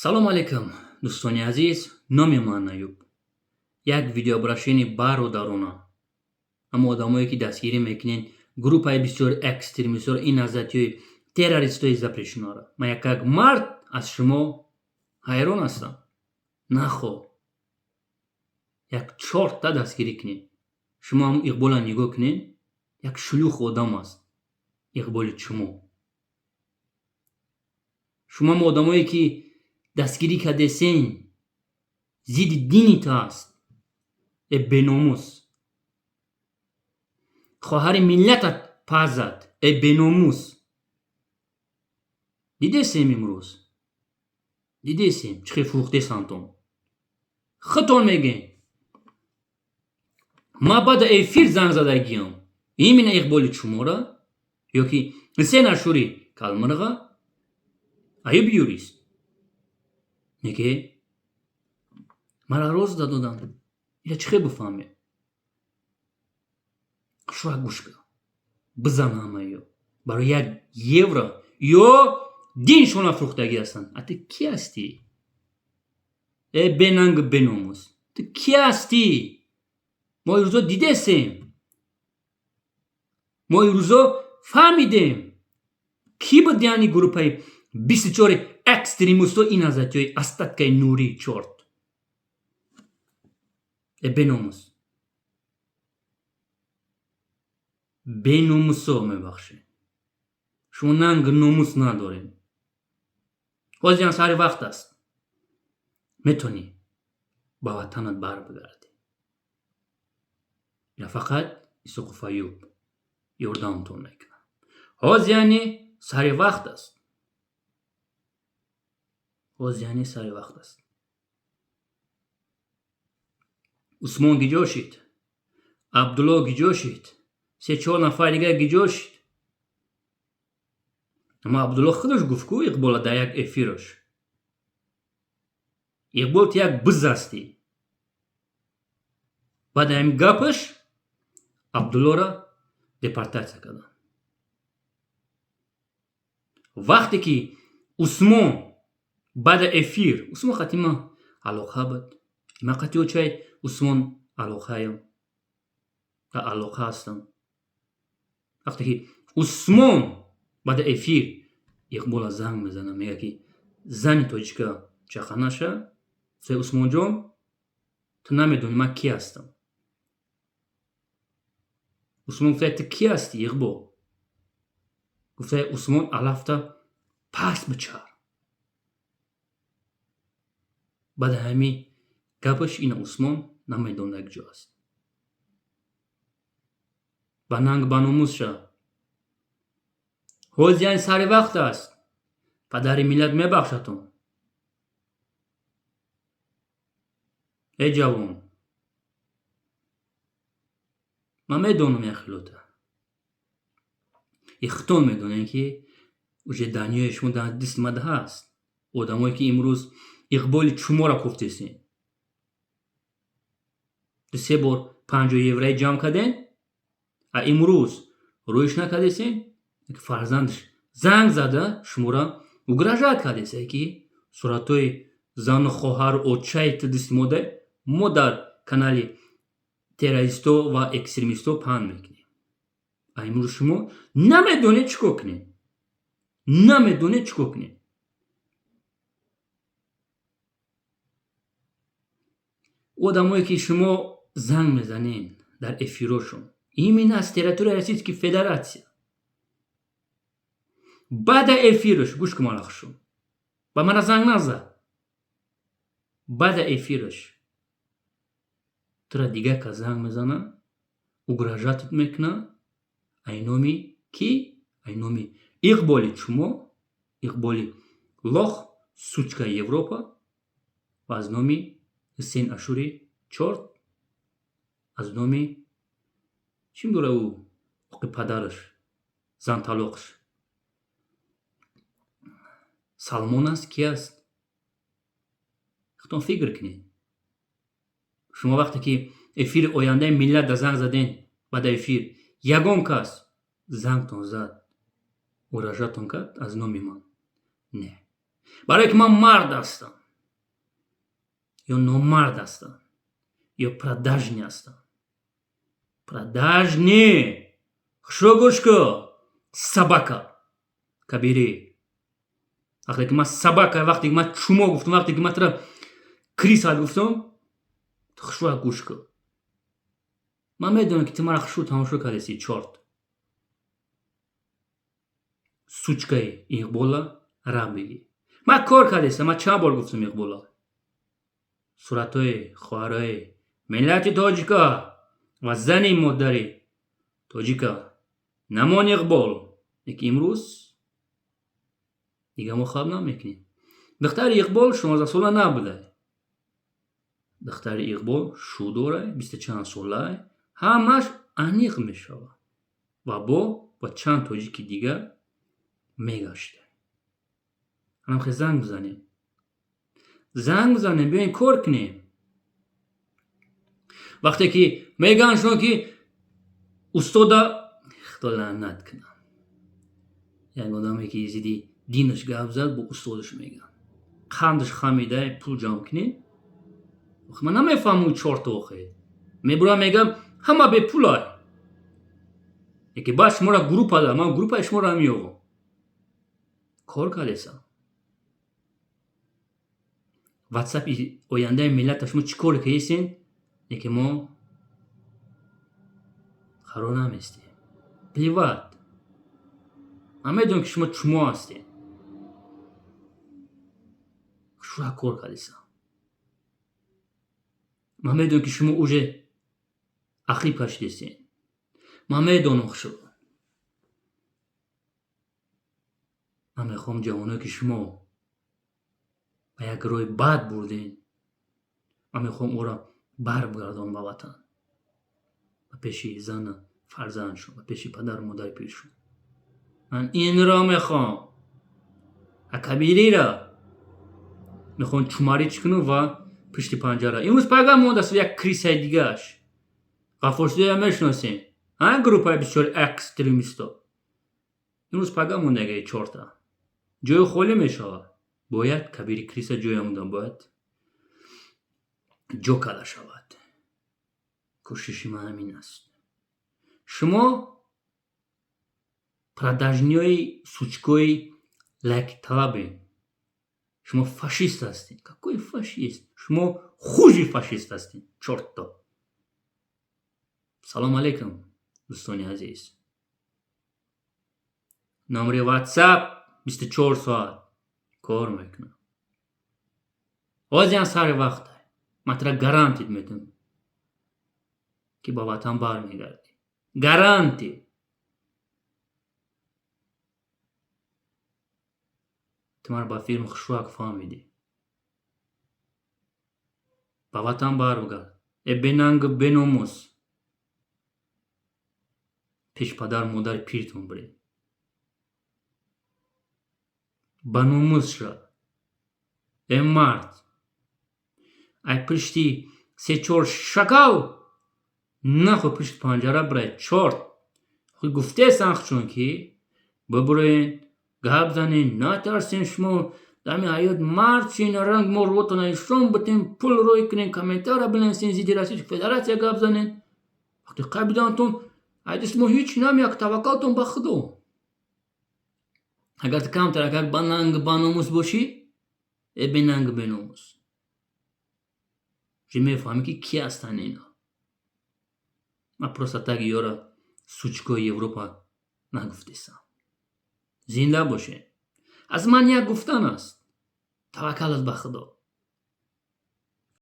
Салом алейкум, дӯстони азиз. Номи ман Аюб. Як видеообращение бародарона. Аммо одамое, ки дастгирӣ мекунен группаи бисёри экстремистҳоро, ин назатиҳои террористҳои запрещено ро, ман як мард аз шумо ҳайрон ҳастам. Нахо як чорта дастгирӣ кунед. Шумо ҳамун Иқбола нигоҳ кунед, як шлюх одам аст Иқболи чумо. Шумо ҳам одамое, ки дастгирӣ кардесен, зидди дини ту аст. Э беномус, хоҳари миллатат пазад. Э беномус, дидесем, имрӯз дидесем, чӣ хел фурӯхтесантон. Худтон мегӯем, ман баъда эфир занг задагиам именно Иқболи чумора ё ки Ҳусен Ашури Калмирға. Аюб юрист меге, мара роз доданд. Ира чӣ хел бифаҳмед? Шура гӯш ка, бизан ҳамаё барои 1 евро ё диншона фурӯхтагӣ ҳастанд. А ту кӣ ҳастӣ, э бенангу беномус? Ту кӣ ҳастӣ? Мо ирӯзо дидесем, мо ирӯзо фаҳмидем, кӣ буд, яъни группаи 24 экстремистҳо, ин азатиҳои остаткаи нурии чорт. Э беномус, беномусо, мебахшед, шумо нангу номус надорем. Ҳозирам сари вақт аст, метавонӣ ба ватанат барбигардӣ. Ина фақат Исоқов Аюб ёрдамтон мекунад. Ҳозир яъне сари вақт аст, ҳозир яъне сари вақт аст. Усмон гиҷо шид, Абдулло гиҷо шид, се чор нафар дигар гиҷо шид? Аммо Абдулло худаш гуфт ку Иқбола дар як эфираш: «Иқбол, ту як биз ҳастӣ». Баъд ҳамин гапаш Абдуллоро депортатсия карданд. Вақте ки Усмон баъда эфир, Усмон қати ман алоқа буд, ман қати очаи Усмон алоқаям, дар алоқа ҳастам. Вақте ки Усмон баъда эфир Иқбола занг мезанад, мегӯяд, ки зани тоҷика чақа наша. Се Усмонҷон, ту намедонӣ, ман кӣ ҳастам. Усмон гуфта: «Ту кӣ ҳастӣ, Иқбол?» Гуфта Усмон: «Алафта паст бичар». Баъди ҳамин гапаш ина Усмон намедонад, як ҷо аст. Ба нанг, ба номус ша. Ҳозир яъне сари вақт аст, падари миллат мебахшатон. Э ҷавон, ман медонам як хелота ихтон медонем, ки уже даниёи шумо дар дасти мада ҳаст. Одамое, ки имрӯз Иқболи чумора кофтесен, ду се бор 50 еврои ҷамъ карден, а имрӯз рӯиш накардесен. Фарзандаш занг зада, шуморо угрожать кардеса, ки суратҳои зану хоҳару очаи ту дасти мода, мо дар канали террористҳо ва экстремистҳо паҳн мекунем. А имрӯз шумо намедонед, чӣ кор кунед, намедонед, чӣ кор кунед. Одамое, ки шумо занг мезанед дар эфирошон именно аз территорияи Российской Федерация, баъда эфираш, гӯш кун, мана хушо, ба мана занг назад. Баъда эфираш тура дигар кас занг мезана, угрожать ат мекуна ай номи кӣ? Ай номи Иқболи чумо, Иқболи лох, сучкаи Европа, ва аз номи Ҳусейн Ашури чорт, аз номи чӣ дора ӯ, оқи падараш, занталоқш Салмон аст, ки аст. Худтон фикр кунед. Шумо вақте ки эфири ояндаи миллат да занг заден, баъда эфир ягон кас зангтон зад, угрожать тон кард аз номи ман? Не. Барое ки ман мард ҳастам ё номард ҳастам, ё продажный ҳастам. Продажный. Хушро гӯш кун, собака Кабирӣ. Вақте ки ман собака, вақте ки ман чумо гуфтам, вақте ки ман тура крыса гуфтам, ту хушро гӯш кун. Ман медонам, ки ту маро хушрӯ тамошо кардеси, чёрт. Сучкаи Иқбола ра бигӣ. Ман кор кардесам, ман чанд бор гуфтам, Иқбола. Суратҳои хоҳарои миллати тоҷика ва зани модари тоҷика намон, Иқбол. Лекин имрӯз дига мо хаб намекунем. Духтари Иқбол 16-сола набуда. Духтари Иқбол шу дорай, бисту чанд солай, ҳамаш аниқ мешавад ва бо чанд тоҷики дига мегашта. Ҳамхе занг бизанем. Занг бизанем, биёем кор кунем. Вақте ки мегӯянд шумо ки устода худо лаънат кунам. Як одаме ки зидди динаш гап зад, бо устодаш мегӯянд. Қандаш хамида, пул ҷамъ кунем. Ман намефаҳмам чёрт охе. Мебурам, мегӯям, ҳама бепулай. Яке баъд шуморо группа дорам, ман группаи шуморо меёвам. Кор кардесам. Ватсапи ояндаи миллата шумо чӣ коре кардесен, лекин мо қарор наместем. Плевать. Ман медонам, ки шумо чумо ҳастед. Шура кор кардесам. Ман медонам, ки шумо уже ақиб кашидесен. Ман медонам хушро. Ман мехоҳам ҷавоное, ки шумо ба як роҳи бад бурдем, ман мехоҳам ӯро баргардонам ба ватан, ба пеши зану фарзандшон, ба пеши падару модари пиршон. Ман инро мехоҳам. А Кабириро мехоҳам чумарич кунам ва пушти панҷара. Имрӯз пага мондааст як крысаи дигааш. Ғаффорсиёя мешиносем. А группаи бисёри экстремисто. Имрӯз пага мондагаи чорта. Ҷои холӣ мешавад. Бояд Кабири крыса ҷоя монда, бояд ҷо карда шавад. Кӯшиши ман ҳамин аст. Шумо продажниҳои сучкои лайкталабед. Шумо фашист ҳастед. Какой фашист? Шумо хуже фашист ҳастед, чёрто. Салом алейкум, дӯстони азиз. Номери WhatsApp 24 соат кор мекунам. Ҳозиам сари вақт ман тура гарантия метавам, ки ба ватан бармегардӣ. Гарантия. Ту маро ба филм хушвак фаҳмидӣ. Ба ватан баргард. Э бенангу беномус. Пеш падару модари пиртон биред. Ба номус шав. Э мард. Ай пушти се-чор шакал нахо пушти панҷара бирай, чёрт. Гуфтесам чун ки бибурен, гап занен, натарсен, шумо дами ҳаёт мард шин, ранг мо рӯтона нишон битем, пул рӯй кунем, комментария бинависен, зидди Российской Федерация гап занен. Вақте қабидантон, ай даст мо ҳеч намеяк, таваккалтон ба Худо. Агар ту камтар агар ба нанг ба номус бошӣ, э бенангу беномус. Уже мефаҳмӣ, ки кӣ ҳастанд ино. Ман просто так ёра сучкои Европа нагуфтесам. Зинда бошед. Аз ман як гуфтан аст. Таваккалат ба Худо.